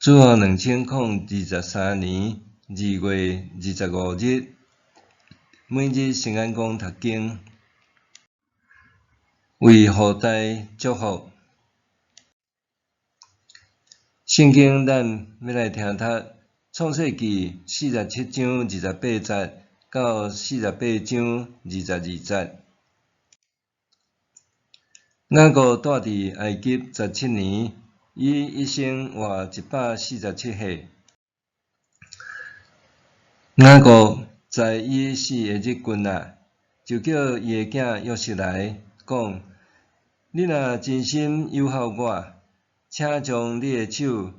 主後2023年2月25日，每日聖安公讀經，為後代祝福。聖經咱欲來聽讀創世記47章28節到48章22節。雅各住佇埃及17年，伊一生活147歲。雅各知伊死的日近啊，就叫伊的囝約瑟來講：你若真心友好我，請將你的手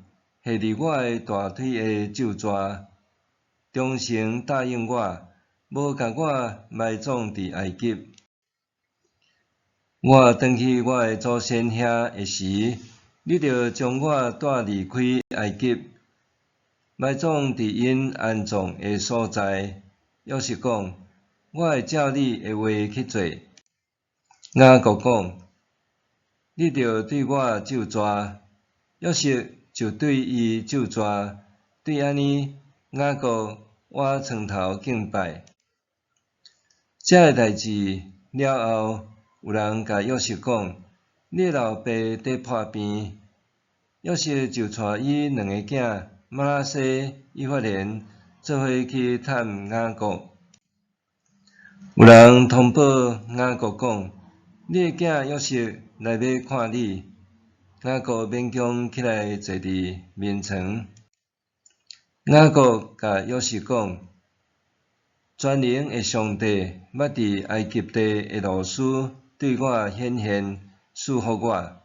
下佇我的大腿的咒蛇，忠誠答應我，無共我埋葬佇埃及。我轉去我的祖先遐的時，你著將我帶離開埃及，埋葬佇𪜶安葬的所在。約瑟講：我會照你的話去做。雅各講：你著對我咒詛。約瑟就對伊咒詛，對按呢，雅各倚床頭敬拜。這个代誌了後，有人共約瑟講：你的老爸佇破病。約瑟就帶伊兩个囝瑪拿西、以法蓮做伙去探雅各。有人通報雅各講：你的囝約瑟來欲看你。雅各勉強起來坐佇眠床。雅各共約瑟講：全能的上帝捌佇埃及地的老師對我顯現，賜福我。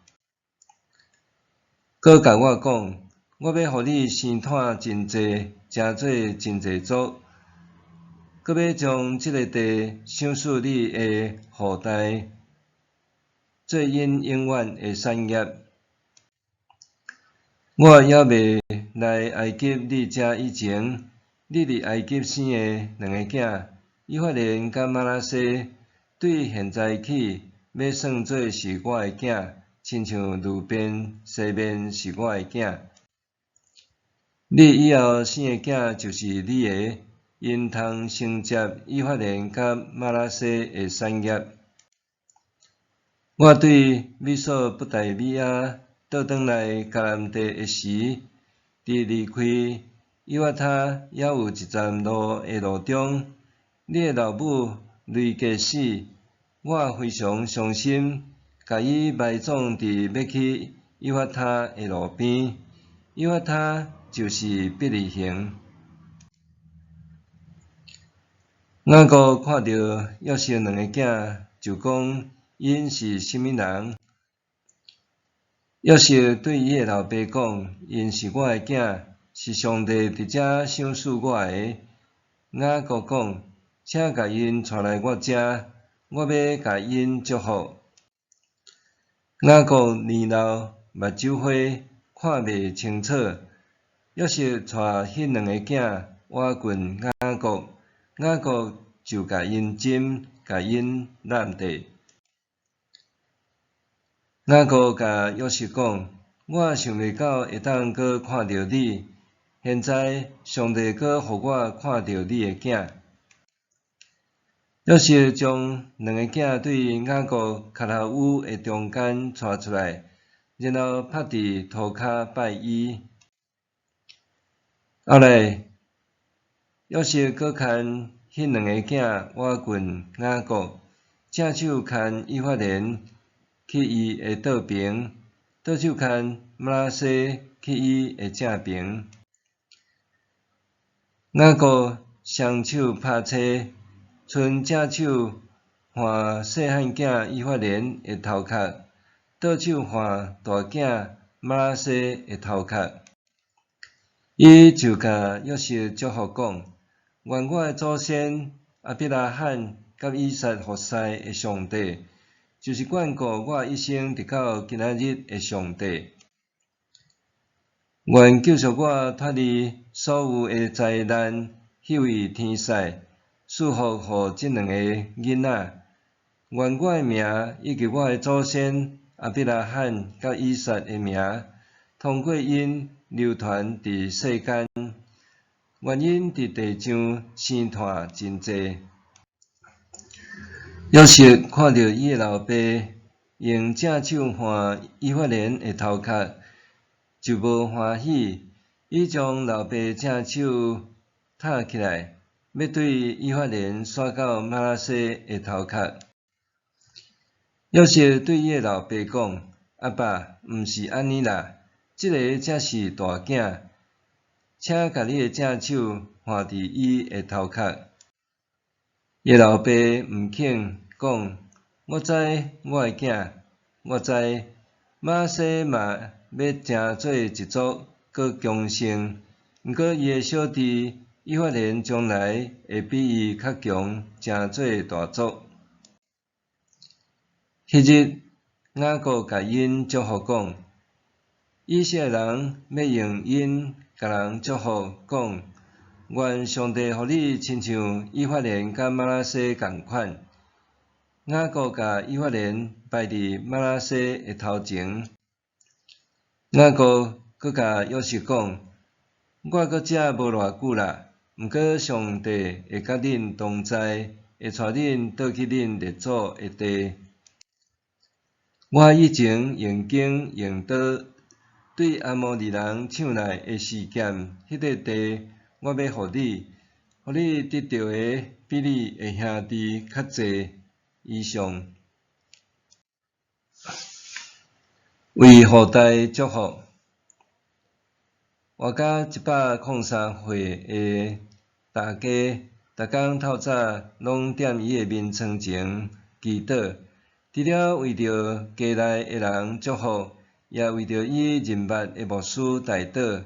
閣共我講：我欲予你生湠真濟，成做真濟族，閣欲將這个地賞賜你的後代，做𪜶永遠的產業。我猶未來埃及你遮以前，你佇埃及生的兩个囝以法蓮佮瑪拿西，對現在起欲算做是我的囝，親像流便、西緬是我的囝。你以後生的囝就是你的，𪜶通承接以法蓮佮瑪拿西的產業。我對美索不達米亞倒轉來迦南地的時，佇離開以法他猶有一站路的路中，你的老母雷結死，我非常傷心，共伊埋葬佇欲去以法他的路邊。以法他就是伯利恆。雅各看著約瑟兩个囝，就講𪜶是啥物人？約瑟對伊的老爸講：𪜶是我的囝，是上帝佇遮賞賜我的。雅各講：請共𪜶帶來我遮，我欲共𪜶祝福。雅各年老，目睭花，看袂清楚。約瑟帶彼兩个囝倚近雅各，雅各就共𪜶斟，共𪜶攬地。雅各共約瑟講：我想袂到會當閣看著你，現在上帝閣予我看著你的囝。約瑟將兩个囝對雅各跤頭趺的中間帶出來，然後趴佇塗跤拜伊。後來，約瑟閣牽彼兩个囝倚近雅各，正手牽以法蓮去伊的倒爿，倒手牽瑪拿西去伊的正爿。雅各雙手拍車，伸正手挽細漢囝以法蓮的頭殼，倒手挽大囝瑪拿西的頭殼。伊就共約瑟祝福講：願我的祖先亞伯拉罕佮以撒服侍的上帝，就是眷顧我一生直到今仔日的上帝，願救贖我脫離所有的災難，彼位天使賜福予這兩个囡仔。願我的名以及我的祖先亞伯拉罕佮以撒的名，通過𪜶流傳佇世間，原因佇地上生湠真濟。約瑟看著伊的老爸用正手換以法蓮的頭殼，就無歡喜。伊將老爸正手拆起來，欲對以法蓮徙到瑪拿西的頭殼。約瑟對伊的老爸講：阿爸，毋是按呢啦，這个才是大囝，請共你的正手換佇伊的頭殼。伊的老爸毋肯，講：我知，我的囝，我知，瑪拿西嘛欲成做一族，閣強盛。毋過伊的小弟以法蓮將來會比伊較強，成做大族。彼日，雅各共𪜶祝福講：以色列人欲用𪜶共人祝福，講：願上帝予你親像以法蓮佮瑪拿西仝款。雅各共以法蓮擺佇瑪拿西的頭前。雅各閣共約瑟講：我閣遮無偌久啦，毋過上帝會佮恁同在，會帶恁倒去恁列祖的地。我以前用弓用刀對阿摩利人搶來的示劍，彼个地我欲予你，予你得著的比你的兄弟較濟。以上。為後代祝福，我佮103歲的大家，逐工透早攏踮伊的眠床前祈禱，除了為著家內的人祝福，也為著伊認捌的牧師代禱，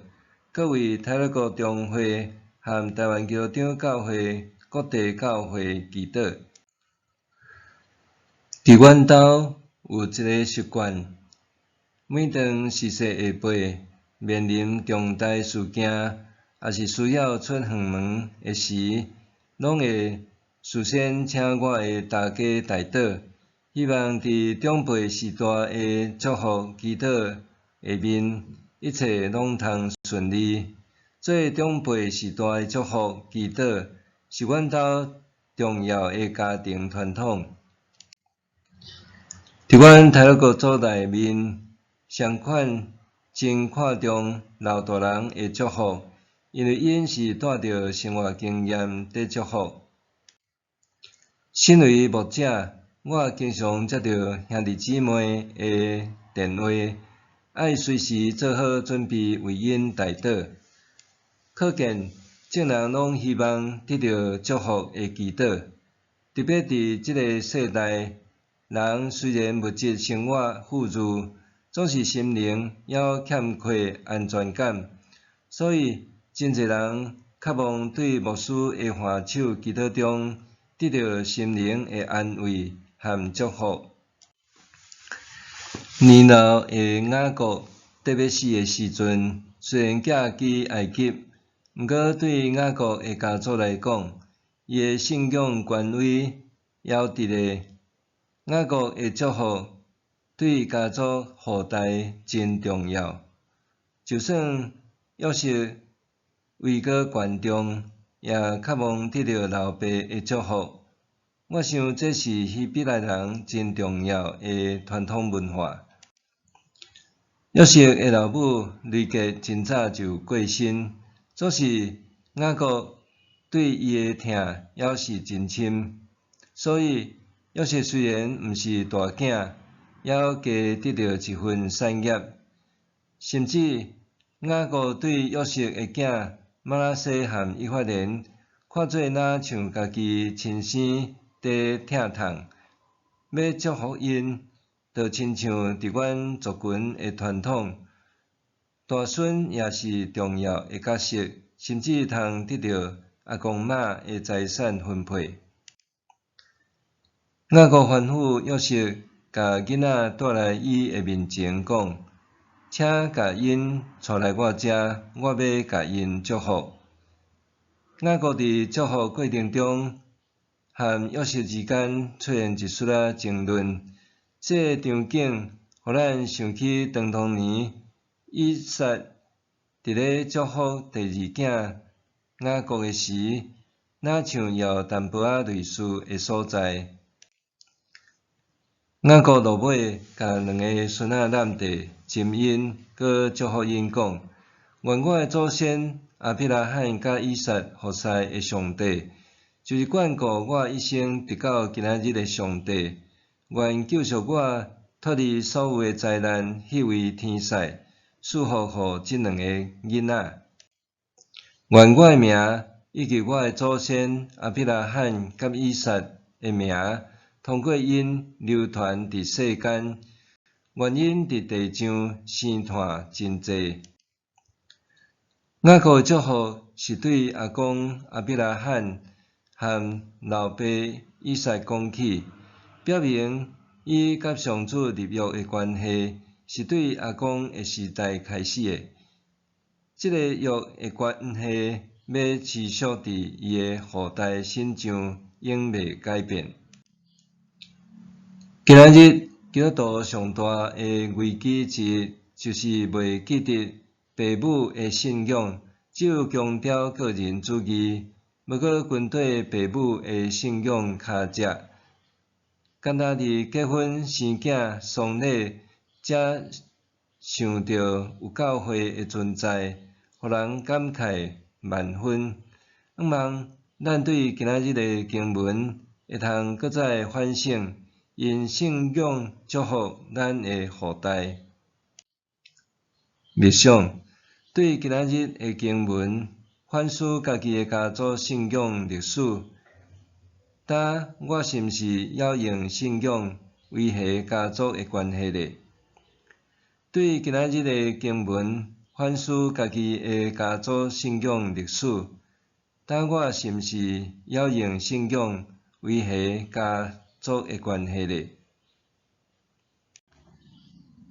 閣為太魯閣中會和台灣基督長教會各地教會祈禱。佇阮兜有一个習慣，每當時勢下輩面臨重大事件，抑是需要出遠門的時，攏會事先請我的大家代禱，希望佇長輩時代的祝福祈禱下面，一切攏通順利。做長輩時代的祝福祈禱，是阮兜重要的家庭傳統。佇阮太魯閣族內面，相款真看重老大人的祝福，因為𪜶是帶著生活經驗佇祝福。身為牧者，我經常接著兄弟姊妹的電話，愛隨時做好準備為𪜶代禱。可見眾人攏希望得著祝福的祈禱，特別佇這个世代，人雖然物質生活富裕，總是心靈猶欠缺安全感，所以真濟人渴望對牧師的挽手祈禱中得著心靈的安慰和祝福。年老的雅各得欲死的時陣，雖然寄居埃及，毋過對雅各的家族來講，伊的信仰權威猶佇咧。雅各的祝福對家族後代真重要。就算約瑟位高權重，也渴望得著老爸的祝福。我想這是希伯來人真重要的傳統文化。約瑟的老母雷結真早就過身，總是雅各對伊的疼猶是真深，所以約瑟雖然毋是大囝，猶加得著一份產業。甚至雅各對約瑟的囝瑪拿西和以法蓮看做若像家己親生佇疼痛，欲祝福𪜶，就親像佇阮族群的傳統，大孫也是重要的角色，甚至通得著阿公媽的財產分配。雅各吩咐約瑟，共囡仔帶來伊的面前，講：請共𪜶帶來我遮，我欲共𪜶祝福。雅各佇祝福過程中，和約瑟之間出現一絲仔爭論。這个場景，予咱想起當當年以撒佇咧祝福第二囝雅各的時，若像有淡薄仔類似的所在。雅各落尾共兩个孫仔攬地親𪜶，閣祝福𪜶講：願我的祖先亞伯拉罕佮以撒服侍的上帝，就是眷顧我一生直到今仔日的上帝，願救贖我脫離所有的災難，彼位天使賜福予這兩个囡仔。願我的名以及我的祖先亞伯拉罕佮以撒的名，通過𪜶流傳佇世間，願𪜶佇地上生湠真濟。雅各的祝福是對阿公亞伯拉罕和老爸以撒講起，表明伊佮上主立約的關係是對阿公的時代開始的。這个約的關係欲持續佇伊的後代身上，永袂改變。今仔日基督徒上大的危機之一，就是袂記得父母的信仰，只有強調個人主義，無閣跟綴父母的信仰跤跡。敢若佇結婚、生囝、喪禮，才想著有教會的存在，予人感慨萬分。向望咱對今仔日的經文會通閣再反省，用信仰祝福咱的後代。默想，對今仔日的經文反思家己的家族信仰歷史，今我是毋是猶用信仰維繫家族的關係咧？對今仔日的經文反思家己的家族信仰歷史，今我是毋是猶用信仰維繫家族的關係咧？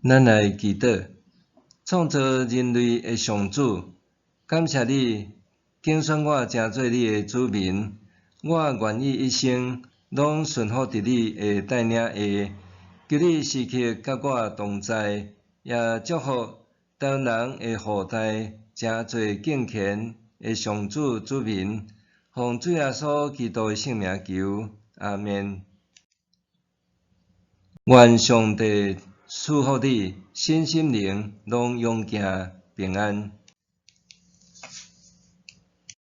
咱來祈禱，創造人類的上主，感謝你揀選我成做你的子民，我願意一生攏順服佇你的帶領下，求你時刻佮我同在，也祝福台灣人的後代成做敬虔的上主子民，奉主耶穌基督的聖名求，阿們。願上帝賜福你，身心靈攏勇健平安。